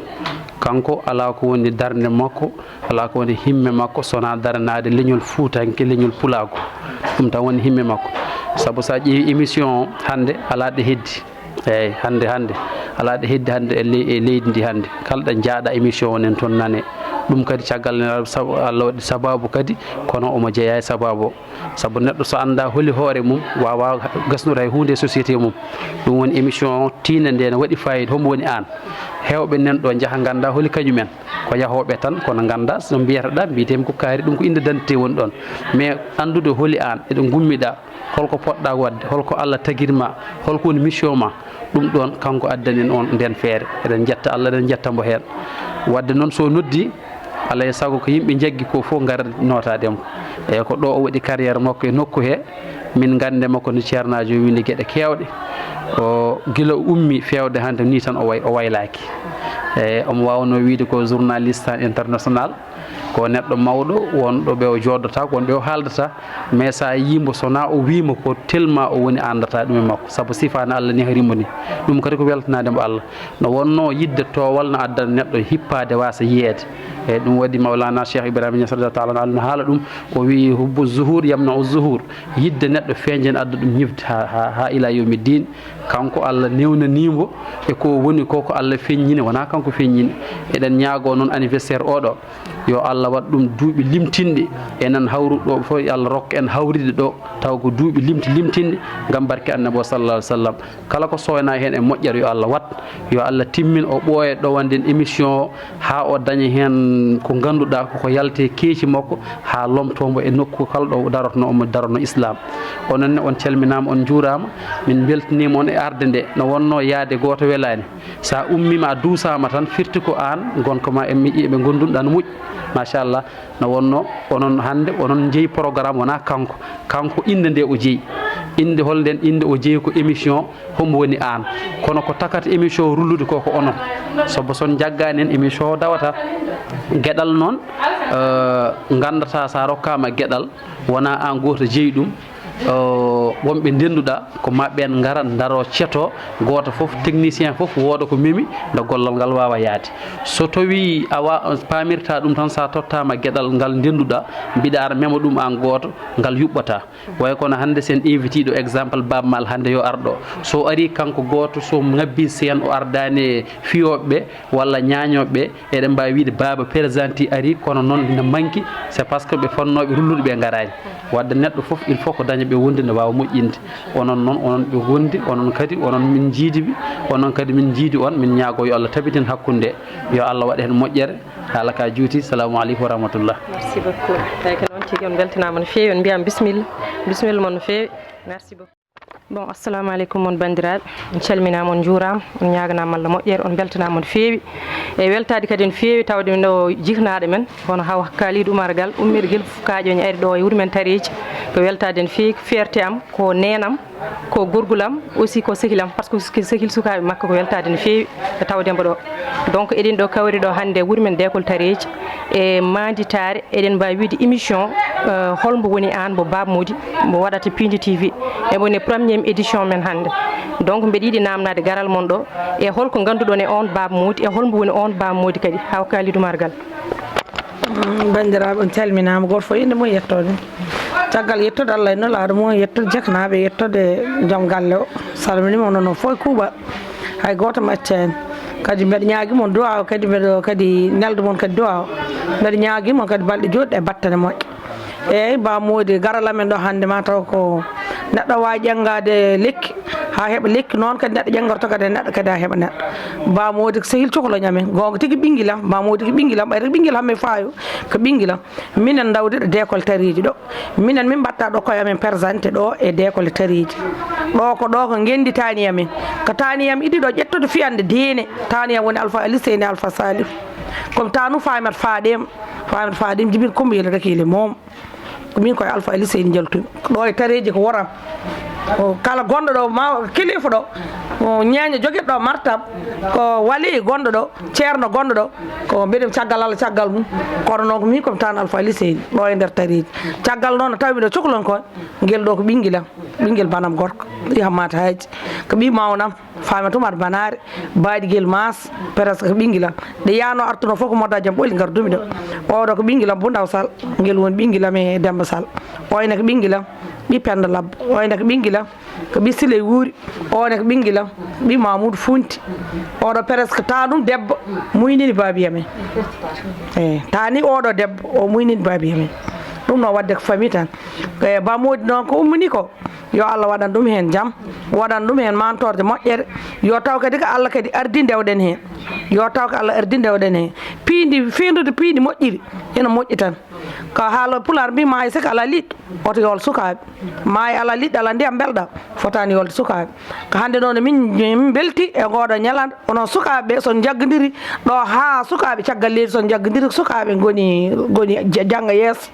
Kanko alaa ko woni darnde makko, alaa ko woni himme makko, so wonaa daranaade leñol fuutanke, leñol pulaagu. Ɗum tan woni himme makko. Sabu so a ƴeewi émission o hannde, alaa ɗo heddi. Eeyi, hannde, hannde, alaa ɗo heddi hannde e ley-, e leydi ndi hannde. Kala ɗo njaaɗa émission o nen toon nane. Ɗum kadi caggal nde sab-, Allah waɗi sabaabu kadi, kono omo jeyaa e sabaabu o. Sabu neɗɗo so anndaa holi hoore mum, waawaa gasnude hay huunde e société mum. Ɗum woni émission o, tiinde nde ne waɗi faayiida, hombo woni aan? Heewɓe nan ɗo njaha nganndaa holi kañum en. Ko yahooɓe tan, kono nganndaa so mbiyata ɗa, mbiyetee mi ko kaari, ɗum ko innde d'identité woni ɗoon. Mais anndude holi aan, eɗo ngummiɗaa, holko poɗɗaa waɗde, holko Allah tagir ma, holko woni mission ma, ɗum ɗoon kanko addani en on ndeen feere. Eɗen njetta Allah, eɗen njetta mbo heen. Waɗde noon so noddi, alaa e sago ko yimɓe njaggi ko fof ngara nootaade mo. Eeyi, ko ɗo o waɗi carrière makko e nokku he, min ngannde makko no ceernaajo windi geɗe keewɗe. O gila o ummi feewde hannde ni tan o way-, o waylaaki. Eeyi, omo waawnoo wiyde ko journaliste international. Ko neɗɗo mawɗo, wonɗo ɓe o jooɗdata, ko won ɓe o haaldata, mais so a yii mbo, so wonaa o wii mo ko, tellement o woni anndataa ɗum e makko, sabu sifaani Allah nehrimo ni. Ɗum kadi ko weltanaade mo Allah. No wonnoo yidde toowal no addana neɗɗo hippaade waasa yiyeede. E ɗum waɗi Mawlana Cheikh Ibrahima Niass radiyallahu taala anhu no haala ɗum, o wii: "Hubbu zuhur yamna'u zuhur." Yidde neɗɗo feeñde ne adda ɗum ñifde haa, haa, haa ila yawmi din. Kanko Allah newnanii mbo e ko woni ko, ko Allah feññini, wonaa kanko feññini. Eɗen ñaagoo noon anniversaire oɗo, yo Allah waɗ ɗum duuɓi limtinɗi. Enen hawruɗo ɗo fof, yo Allah rokka en hawride ɗo, taw ko duuɓi limti limtinɗi, ngam barke Annabi o sallallahu alaihi wasallam. Kala ko soynaa heen e moƴƴere, yo Allah waɗ, yo Allah timmin o ɓooya ɗowande en émission o, haa o daña heen ko ngannduɗaa ko ko yalti e keeci makko, haa lomtoo mbo e nokku kala ɗo darotno omo darotno Islam. Onon ne, on calminaama, on njuuraama, min mbeltaniima on e arde nde. No wonnoo yahde gooto welaani. So a ummiima, a duusaama tan, firti ko aan ngonka ma e miƴƴe ɓe ngondunɗaa no moƴƴi. Machallah. No wonnoo onon hannde, onon njeyi programme, wonaa kanko. Kanko innde nde o jeyi. Innde hol nden innde o jeyi? Ko émission, hombo woni aan? Kono ko takata émission rullude ko, ko onon. Sabu so on njaggaani en, émission o dawata. Geɗal noon, eh, nganndataa so a rokkaama geɗal, wonaa aan gooto jeyi ɗum. Eh, wonɓe ndennduɗaa, ko ma ɓeen ngara, ndaroo, cetoo, gooto fof, technicien fof, wooda ko memi, nde gollal ngal waawa yahde. So tawii a wa-, paamirtaa ɗum tan, so a tottaama geɗal ngal ndennduɗaa, mbiɗa ara mema ɗum aan gooto, ngal yuɓɓataa. Way kono hannde, so en invité ɗo, exemple, Baaba Maal hannde yo ar ɗo. So o arii kanko gooto, so ngabbii seen, o ardaani e fiyooɓe ɓe walla ñaañooɓe ɓe, eɗen mbaawi wiyde Baaba présenté arii, kono noon ina manki, c'est parce que ɓe fotnooɓe rullude ɓe ngaraani. Wadde neɗɗo fof, il faut ko daña ɓe wonde ne waawa moƴƴinde. Onon noon, onon ɓe wondi, onon kadi, onon min njiidi ɓe, onon kadi min njiidi on, min ñaagoo yo Allah tabitin hakkunde, yo Allah waɗ heen moƴƴere. Haala ka juuti. Salamu aleykum wa rahmatullah. Merci beaucoup. Tawi ko noon tigi, on mbeltanaama no feewi, on mbiyaama bisimilla, bisimilla mon no feewi. Merci beaucoup. Bon, assalamu aleykum, mon banndiraaɓe. On calminaama, on njuuraama, on ñaaganaama Allah moƴƴere, on mbeltanaama no feewi. E weltaade kadi no feewi tawde min ɗo jiknaaɗo men, hono Hawa Kalidou Oumar Gall, ummiiɗo Guelfu Kaaƴooñi, ari ɗo e wuro men Tareeji. Ko weltaade no feewi, ko fierté am, ko neenam, ko gorgol am, aussi ko sehil am, par ce que ko sehil sukaaɓe makko, ko weltaade no feewi e tawde mbo ɗo. Donc, eɗen ɗo kawri ɗo hannde e wuro men Deekol Tareeji e Manditaare. Eɗen mbaawi wiyde émission, eh, Hol mbo woni aan, mbo Baaba Moodi, mbo waɗata Piindi T V. E woni première édition men hannde. Donc, mbeɗa yiɗi naamnaade garal mon ɗo, e hol ko ngannduɗon e on Baaba Moodi, e hol mbo woni on Baaba Moodi kadi, Hawa Kalidou Oumar Gall. Mm, banndiraaɓe, on calminaama, gooto fof innde mum e yettoode mum. Caggal yettude Allah e Nulaaɗo mum, yettude jiknaaɓe, yettude joom galle o. Salminiima onon fof e kuuɓal. Hay gooto mi accaani. Kadi mbeɗa ñaagi mon duwaaw, kadi mbeɗa kadi nelda mon kadi duwaaw. Mbeɗa ñaagi mon kadi balɗe juutɗe e battane moƴƴe. Eeyi, Ba Moodi, garal amen ɗo hannde ma taw ko neɗɗo waawi ƴenngaade lekki haa heɓa lekki, noon kadi neɗɗo ƴenngorto kadi e neɗɗo kadi haa heɓa neɗɗo. Ba Moodi ko sehil cukaloñ amen, goonga tigi, ɓinngel am. Ba Moodi ko ɓinngel am, ɓayde ko ɓinngel am mi faayo, ko ɓinngel am. Minen ndawde ɗo Deekol Tareeji ɗo. Minen min mbaɗta ɗo koye amen présenté ɗo e Deekol Tareeji. Ɗo ko, ɗo ko ngenndi taani amen. Ko taani am idi ɗo ƴettude fiyande diine. Taani am woni Alpha Ali Seyni Alpha Salif. Comme taanu Faamat Faaɗeem. Faamat Faaɗeem Jibin Kumba Yel Rakiile Moom. Ko min koye Alpha Ali Seyni njaltumi. Ɗo e Tareeji ko woram. Ko kala gonɗo ɗo, ma kilifa ɗo, ko ñeeño jogirɗo martab, ko wali gonɗo ɗo, ceerno gonɗo ɗo, ko mbiɗen caggal Allah, caggal mum. Kono noon ko min komi tan Alpha Ali Seyni ɗo e nder Tareeji. Caggal noon no tawi miɗo cukloñ ko, ngel ɗo ko ɓinngel am, ɓinngel banam gorko, ɗi Hammata Haaji, ko ɓii mawnam, Faamat Umar Banaare, Baaɗi Gel Maas, presque ko ɓinngel am. Ɗe yaano artuno fof ko Modda Jam Ɓoli ngardumi ɗo. Oɗo ko ɓinngel am Bundaw Sall, ngel woni ɓinngel am e Demba Sall. Oyne ko ɓinngel am, ɓii Penda Labbo. Oyne ko ɓinngel am, ko ɓii Siley Wuuri. One ko ɓinngel am, ɓii Mamoudou Funti. Oɗo presque ta ɗum debbo muynini baabi amen. Eyi, ta ni oɗo debbo o muynini baabi amen. Ɗum no wadde ko famille tan. E Ba Moodi noon ko ummini ko, yo Allah waɗan ɗum heen jam, waɗan ɗum heen mantorde moƴƴere. Yo taw kadi ko Allah kadi ardi ndewɗen heen. Yo taw ko Allah ardi ndewɗen heen. Piindi, fiindude piindi moƴƴiri, ina moƴƴi tan. Ko haala Pulaar mbi, maayo siko alaa liɗɗi, oto yool sukaaɓe. Maayo alaa liɗɗi, alaa ndiyam mbelɗam, fotaani yoolde sukaaɓe. Ko hannde noon min, min mbelti e ngooɗo ñalande, onon sukaaɓe ɓe, so on njaggondiri ɗo haa sukaaɓe caggal leydi, so on njaggondiri, sukaaɓe ngoni, ngoni ja-, jannga yeeso.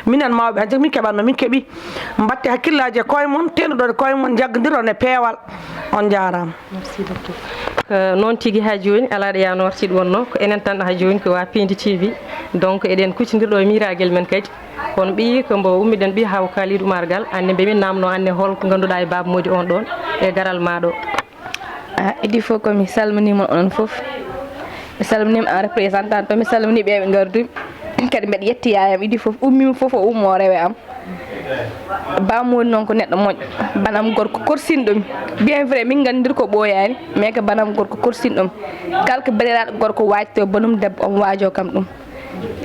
Minen mawɓe, hancak min keɓatno, min keɓi. Mbatte hakkillaaji e koye mon, tenduɗon e koye mon, njaggondiron e peewal. On njaaraama. Merci beaucoup. Ko noon tigi, haa jooni alaa ɗo yano artiiɗo wonnoo, ko enen tan haa jooni, ko waa Piindi T V. Donc eɗen kuccindir ɗo e miiragel men kadi. Kono ɓiyi ko mbo ummiɗen ɓiyi Hawa Kalidou Oumar Galo, annde mbe min namno annde hol ko ngannduɗaa e Baaba Moodi on ɗon e garal ma ɗo. Ah, idii fof ko mi salminii mon onon fof. Mi salminiima en représentant to, mi salminii ɓe ɓe ngardi. Kadi mbeɗa yetti yaayam idii fof, ummiima fof o ummo rewe am. Baaba Moodi noon ko neɗɗo moƴƴo, banam gorko korsinɗo mi. Bien vrai min nganndir ko ɓooyaani, mais ko banam gorko korsinɗo mi. Kala ko bandiraaɗo gorko waajto banum debbo omo waajo kam ɗum.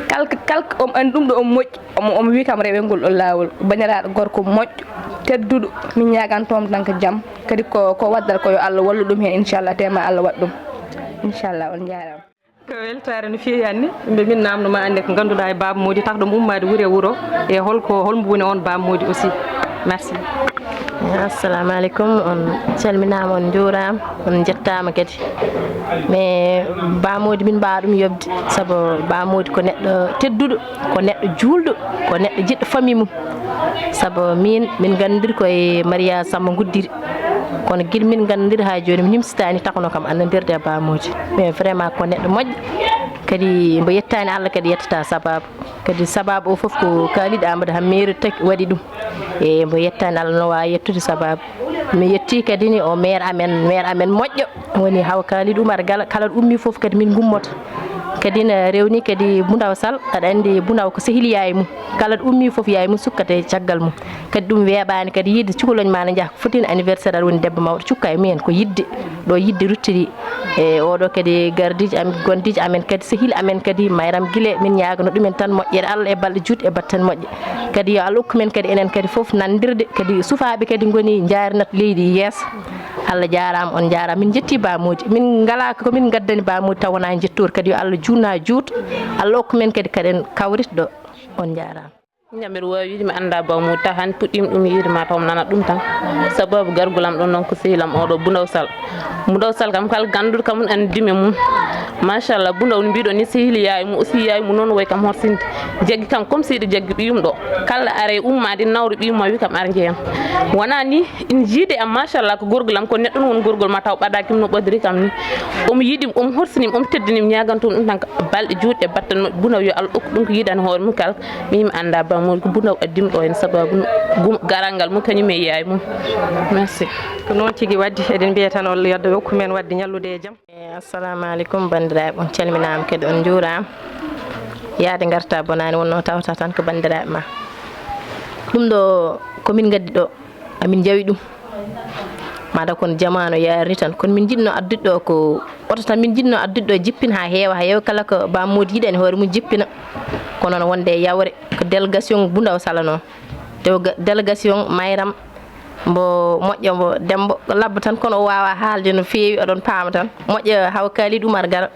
Kala ko, kala ko omo anndi ɗum ɗo omo moƴƴi, omo, omo wi kam rewe ngol ɗo laawol. Ko bandiraaɗo gorko moƴƴo, tedduɗo, min ñaaganto mo tan ko jam. Kadi ko, ko waddata ko yo Allah wallu ɗum heen inchallah, te ma Allah waɗ ɗum. Inchallah, on njaaraama. Ko weltaare no feewi anni, mbe min namno ma annde ko ngannduɗaa e Baaba Moodi tax ɗum ummaade wuro e wuro, e holko, holmbo woni on Baaba Moodi aussi. Merci. Assalamu aleykum, on calminaama, on njuuraama, on njettaama kadi. Mais Baaba Moodi min mbaawa ɗum yoɓde, sabu Baaba Moodi ko neɗɗo tedduɗo, ko neɗɗo juulɗo, ko neɗɗo jiɗɗo famille mum. Sabu min, min nganndir ko e Mariya Samba Guddiri. Kono gila min nganndir haa jooni, min nimsitaani takno kam anndirde e Baaba Moodi. Mais vraiment ko neɗɗo moƴƴo. Kadi mbo yettaani Allah kadi yettata sababu. Kadi sababu o fof ko Kalidou Amadou Hammeeri tagi waɗi ɗum. E mbo yettaani Allah no waawi yettude sababu. Mi yetti kadi ni o maire amen, maire amen moƴƴo. Woni Hawa Kalidou Oumar Galo, kala ɗo ummi fof kadi min ngummoto. Kadi na rewni kadi Bundaw Sall, aɗa anndi Bundaw ko sehil yaay mum. Kala ɗo ummi fof yaay mum sukkata e caggal mum. Kadi ɗum weeɓaani kadi yiide cukalel ma ne njaha ko fotino anniversaire aɗa woni debbo mawɗo cukka e mumen ko yidde. Ɗo yidde ruttiri. E oɗo kadi gardiijo amen, gondiijo amen kadi sehil amen kadi Mayram Gile, min ñaagano ɗumen tan moƴƴere Allah e balɗe juutɗe e battane moƴƴe. Kadi yo Allah okku men kadi enen kadi fof nandirde, kadi sufaaɓe kadi ngoni njaarinat leydi yeeso. Allah jaaraama, on njaaraama. Min njetti Ba Moodi. Min ngalaa ko min ngaddani Ba Moodi taw wonaa njettoor. Kadi yo Allah juutnu haa juuta. Allah okku men kadi kaɗen kawrita ɗo. On njaaraama. Min kam mbeɗa waawi wiide mi anndaa Ba Moodi taw hannde puɗɗiimi ɗum yiide ma taw mi nanat ɗum tan. Sababu gargol am ɗo noon ko sehil am oɗo Bundaw Sall. Bundaw Sall kam kala gannduɗo kam on anndi me mum. Machallah, Bundaw no mbiɗon ni sehil yaay mum aussi yaay mum noon woy kam horsinde. Jaggi kam comme seydi jaggi ɓiyum ɗo. Kala are ummaade nawre ɓiyum ma wi kam ar njeeyam. Wonaa ni ina jiide am machallah ko gorgol am ko neɗɗo won gorgol ma taw ɓadaaki no ɓadiri kam ni. Omo yiɗi omo horsini omo teddini mi ñaagantum ɗum tan ko balɗe juutɗe battane moƴƴe Bundaw yo Allah okku ɗum ko yiɗani hoore mum kala. Mi mi annda Ba Moodi ko Bundaw addim ɗo en sababu gum garal ngal mum kañum e yaay mum. Merci. Ko noon tigi waddi eɗen mbiya tan Allah yo Allah okku men wadde ñallude e jam. E, assalamu aleykum, banndiraaɓe, on calminaama kadi, on njuuraama. Yaade ngarta bonaani, wonno tawta tan ko banndiraaɓe ma. Ɗum ɗo ko min ngaddi ɗo, amin njawi ɗum. Mataw kono jamaanu yaarni tan, kono min njiɗno addude ɗo ko oto tan, min njiɗno addude ɗo jippin haa heewa, haa heewa, kala ko Ba Moodi yiɗani hoore mum jippina. Kono noon wonde e yawre, ko délégation Bundaw Sall noon. Delega-, délégation Mayram, mbo moƴƴo, mbo Dembo, ko labbo tan, kono o waawaa haalde no feewi, oɗon paama tan. Moƴƴo Hawa Kalidou Oumar Galo,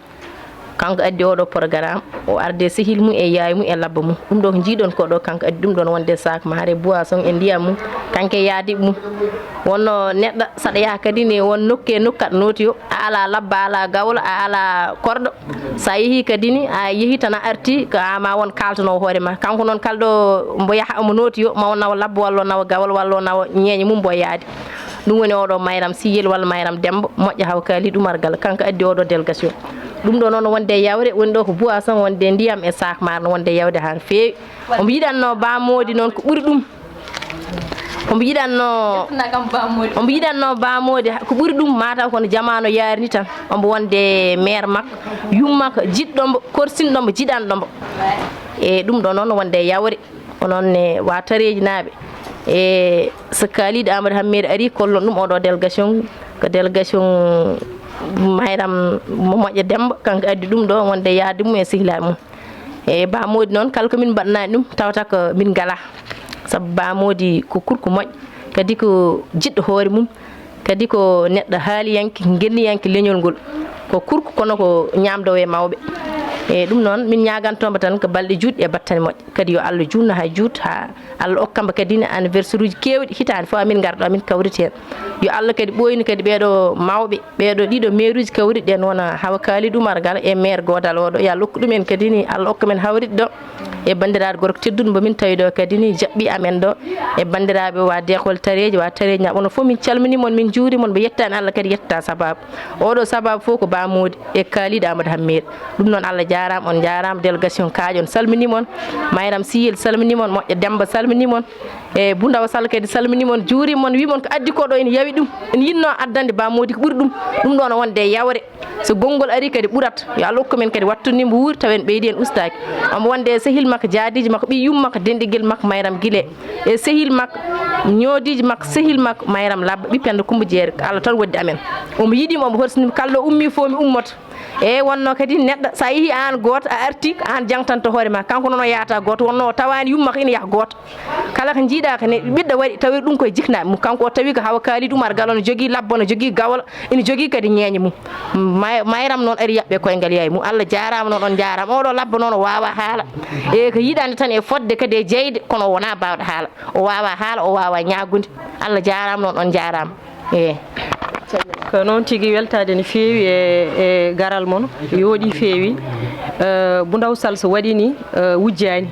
kanko addi oɗo programme, o arde sehil mum e yaay mum e labbo mum. Ɗum ɗo ko njiiɗon ko ɗo, kanko addi ɗum ɗon wonde sac maaro e boisson e ndiyam mum, kanko e yaadiɓe mum. Wonno neɗɗo, saɗa yaha kadi ne won nokku e nokku aɗa nooti o, a alaa labbo, a alaa gawlo, a alaa korɗo. So a yehii kadi ni, a yehii tan a artii, ko a ma won kaaltanoowo hoore ma. Kanko noon kala ɗo mbo yaha omo nooti o, ma o nawa labbo walla o nawa gawlo walla o nawa ñeeñe mum mbo yaadi. Ɗum woni oɗo Mayram Siyel walla Mayram Dembo, moƴƴo Hawa Kalidou Oumar Galo, kanko addi oɗo délégation. Ɗum ɗo noon wonde e yawre, woni ɗo ko boisson, wonde ndiyam e sac maaro, wonde e yawde haa no feewi. Omo yiɗanno Ba Moodi noon ko ɓuri ɗum. Omo yiɗanno, omo yiɗanno Ba Moodi ko ɓuri ɗum, mataw kono jamaanu yaari ni tan. Omo wonde maire makko, yumma ko jiɗɗo mbo, korsinɗo mbo, jiɗanɗo mbo. E ɗum ɗo noon wonde e yawre, onon ne wa Tareejinaaɓe. E so Kalidou Amadou Hammeeri ari, kollon ɗum oɗo délégation, ko délégation Mayram mo moƴƴo Demba, kanko addi ɗum ɗo wonde yaade mum e sehilaaɓe mum. E Ba Moodi noon, kala ko min mbaɗnaani ɗum, tawata ko min ngalaa. Sabu Ba Moodi ko kurko moƴƴo, kadi ko jiɗɗo hoore mum, kadi ko neɗɗo haaliyanke, ngenniyanke leñol ngol. Ko kurko, kono ko ñaamdoowo e mawɓe. E ɗum noon, min ñaaganto mbo tan ko balɗe juutɗe e battane moƴƴe. Kadi yo Allah juutno haa juuta, haa Allah okka mbo kadi ne anniversaire uji keewɗi, hitaande fof amin ngarɗo, amin kawriti heen. Yo Allah kadi ɓooynu kadi ɓeeɗo mawɓe, ɓeeɗo ɗiɗo maire uji kawriɗi ɗen, wona Hawa Kalidou Oumar Galo e maire Goodal oɗo. Yo Allah okku ɗum en kadi ni, Allah okka men hawritde ɗo e banndiraaɗo gorko tedduɗo mbo min tawi ɗo kadi ni jaɓɓi amen ɗo, e banndiraaɓe wa Deekol Tareeji, wa Tareeji Ñaaɓ, onon fof min calminii mon, min njuurii mon, mbo yettaani Allah kadi yetta sababu. Oɗo sababu fof ko Ba Moodi e Kalidou Amadou Hammeeri. Ɗum noon Allah Jaaraama, on njaaraama, délégation Kaaƴe, on salminiima on. Mayram Siyel salminiima on, moƴƴo Demmba salminiima on. E Bundaw Sall kadi salminiima on, juuriima on, wiima on ko addi ko ɗo ina yawi ɗum. Ina yinnoo addande Ba Moodi ko ɓuri ɗum. Ɗum ɗoon o wonde e yawre. So gonngol arii kadi ɓurat. Yo Allah hokku men kadi wattu ni mbo wuuri tawa en ɓeydi en ustaaki. Omo wonde e sehil makko, jaadiiji makko, ɓiy yum makko, denɗigel makko Mayram Gile. E sehil makko, ñoodiiji makko, sehil makko Mayram Labba, ɓiy Pennda Kummba Jeeri, ko Allah tan woddi amen. Omo yiɗi mo, omo horsini mo, kala ɗo ummii fof mi ummoto. E wonno kadi neɗɗo, so a yehii aan gooto, a artii ko aan jangtanto hoore ma. Kanko noon o yahata gooto, wonno o tawaani yumma ko ina yaha gooto. Kala ko njiiɗa ko ne ɓiɗɗo waɗi, tawiri ɗum koye jiknaaɓe mum. Kanko o tawi ko Hawa Kaalid Umar Gal, o no jogii labbo, no jogii gawlo, ina jogii kadi ñeeño mum. May-, Mayram noon ari yaɓɓe koyngal yaye mum. Allah jaaraama noon, on njaaraama. Oɗo labbo noon o waawaa haala. E ko yiɗande tan e fodde kadi e jeyde, kono o wonaa baawɗo haala. O waawaa haala, o waawaa ñaagude. Allah jaaraama noon, on njaaraama. Eey. Ko noon tigi, weltaade no feewi e, e garal mon, yooɗi feewi. Eh, Bundaw Sall so waɗi ni, eh, wujjaani,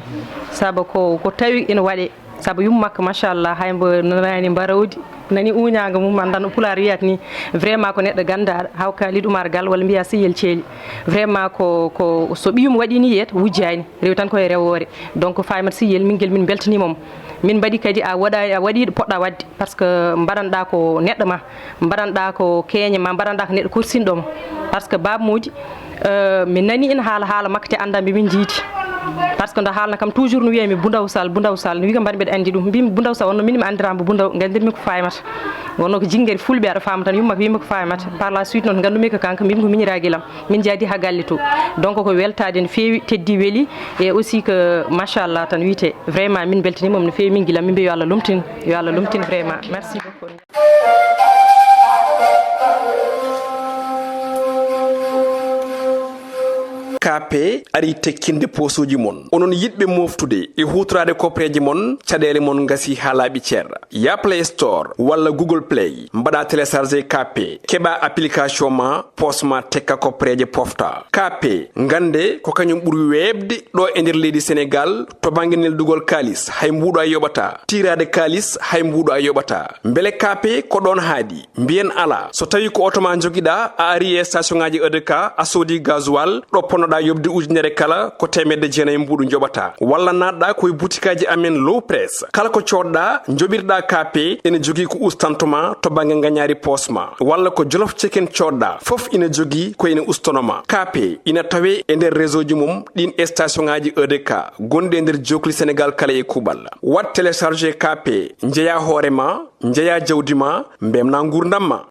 sabu ko, ko tawi ina waɗe, sabu yum makko, machallah, hay mbo nanaani mbarawdi, nani uñaango mum, anndan no Pulaar wiyata ni, vraiment ko neɗɗo ganndaaɗo, Hawa Kaalid Umar Gal, walla mbiya Siyel Ceeli. Vraiment ko, ko so ɓiyum waɗi ni yiyat, wujjaani, rewi tan koye rewoore. Donc Fatimata Siyel, min ngel min mbeltaniima mo. Min mbaɗi kadi a waɗa, a waɗi ɗo poɗɗa waɗde, par ce que mbaɗanɗa ko neɗɗo ma, mbaɗanɗa ko keeña ma, mbaɗanɗa ko neɗɗo korsinɗo ma. Par ce que Baaba Moodi, eh, mi nani ina haala haala makko te annda mbi min njiidi. Par ce que nde haalna kam toujours no wiya mi Bundaw Sall, Bundaw Sall, no wiya kam mbaɗi mbeɗa anndi ɗum. Mbimi Bundaw Sall, wonno min mi anndiraama Bundaw, nganndir mi ko Fatimata. Wonno ko jinngere fulɓe aɗa faama tan, yumma ko wiimi ko Fatimata. Par la suite noon nganndumi ko kanko, mbimi ko miñiraaguel am. Min njaadi haa galle to. Donc ko weltaade no feewi, teddi weli, e aussi que machallah tan wiyte. Vraiment min mbeltaniima mo no feewi, min gila min mbi yo Allah lomtin, yo Allah lomtin vraiment. Merci beaucoup. K P ari tekkinde posuuji mon. Onon yiɗɓe moftude e huutoraade koppereeje mon, caɗeele mon ngasi haa laaɓi cer. Ya Play Store walla Google Play, mbaɗa télécharger K P, keɓa application ma, poos ma tekka koppereeje pofta. K P, ngannde ko kañum ɓuri weeɓde ɗo e nder leydi Senegaal to bannge neldugol kaalis, hay mbuuɗo a yoɓata. Tiiraade kaalis, hay mbuuɗo a yoɓata. Mbele K P ko ɗoon haaɗi? Mbiyen alaa. So tawii ko oto ma njogiɗa, a ari e station ŋaaji E D K, a soodi gasoil, ɗo ponnoɗa yoɓde ujunere kala, ko teemedde jeenayi mbuuɗu njoɓata. Walla naatɗa ko e butikaaji amen Low Press. Kala ko coodɗa, njoɓirɗa K P, ene jogii ko ustantoma to bannge ngañaari poos ma. Walla ko Jolof Chicken coodɗa, fof ina jogii ko ene ustanoma. K P ina tawe e nder réseau ji mum ɗin station ŋaaji E D K gonɗi e nder jookli Senegaal kala e kuuɓal. Waɗ télécharger K P, njeya hoore ma, njeya jawdi ma, mbemna nguurndam ma.